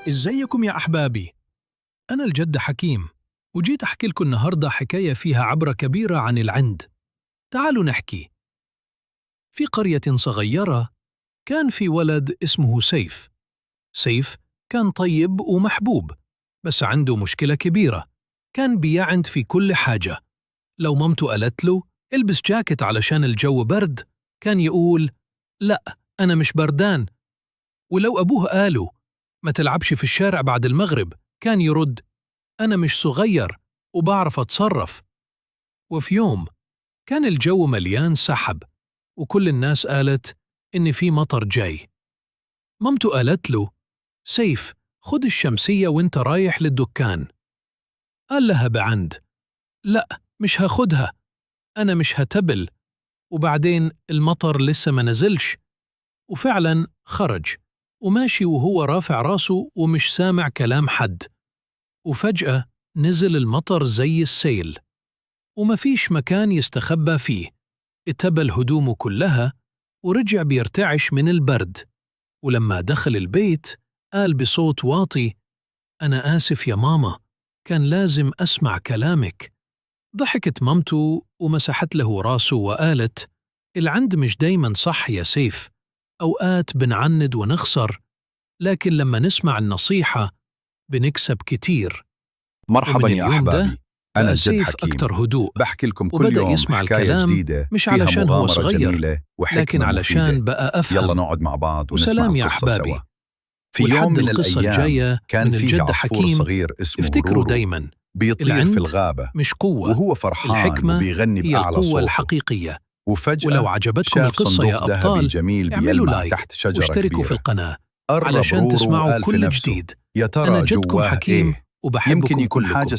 ازيكم يا أحبابي؟ أنا الجد حكيم، وجيت أحكي لكم النهاردة حكاية فيها عبرة كبيرة عن العند. تعالوا نحكي. في قرية صغيرة كان في ولد اسمه سيف. سيف كان طيب ومحبوب، بس عنده مشكلة كبيرة، كان بيعند في كل حاجة. لو مامته قالت له البس جاكيت علشان الجو برد، كان يقول لا أنا مش بردان. ولو أبوه قاله ما تلعبش في الشارع بعد المغرب، كان يرد أنا مش صغير وبعرف أتصرف. وفي يوم كان الجو مليان سحب، وكل الناس قالت إن في مطر جاي. مامته قالت له سيف خد الشمسية وانت رايح للدكان. قال لها بعند لا مش هاخدها، أنا مش هتبل، وبعدين المطر لسه ما نزلش. وفعلا خرج وماشي وهو رافع راسه ومش سامع كلام حد. وفجأة نزل المطر زي السيل، ومفيش مكان يستخبى فيه. اتبل هدومه كلها ورجع بيرتعش من البرد. ولما دخل البيت قال بصوت واطي أنا آسف يا ماما، كان لازم أسمع كلامك. ضحكت مامته ومسحت له راسه وقالت العند مش دايما صح يا سيف، أوقات بنعند ونخسر، لكن لما نسمع النصيحة بنكسب كتير. مرحبا ومن يا اليوم ده أحبابي، أنا بقى الجد سيف حكيم. أكتر هدوء، بحكي لكم كل وبدأ يوم يسمع حكاية الكلام جديدة مش فيها علشان هو مغامرة صغير، جميلة لكن وحكمة علشان مفيدة. بقى يلا أفهم. نقعد مع بعض ونسمع وسلام يا القصة أحبابي. سوا. في يوم ولحد من القصة الأيام الجاية كان من فيه الجد عصفور حكيم، صغير اسمه افتكروا رورو دايما بيطير في العند الغابة مش قوة، وهو فرحان الحكمة وبيغني هي بأعلى القوة صوته. الحقيقية. ولو وفجأة عجبتكم شاف القصة يا صندوق ذهبي أبطال، جميل اعملوا بيلمع لايك تحت شجرة واشتركوا في كبيرة. القناة قرب علشان رورو تسمعوا وقال في كل نفسه جديد. يا أنا ترى جدكم جواه حكيم إيه؟ يمكن وبحبكم يكون كلكم. حاجة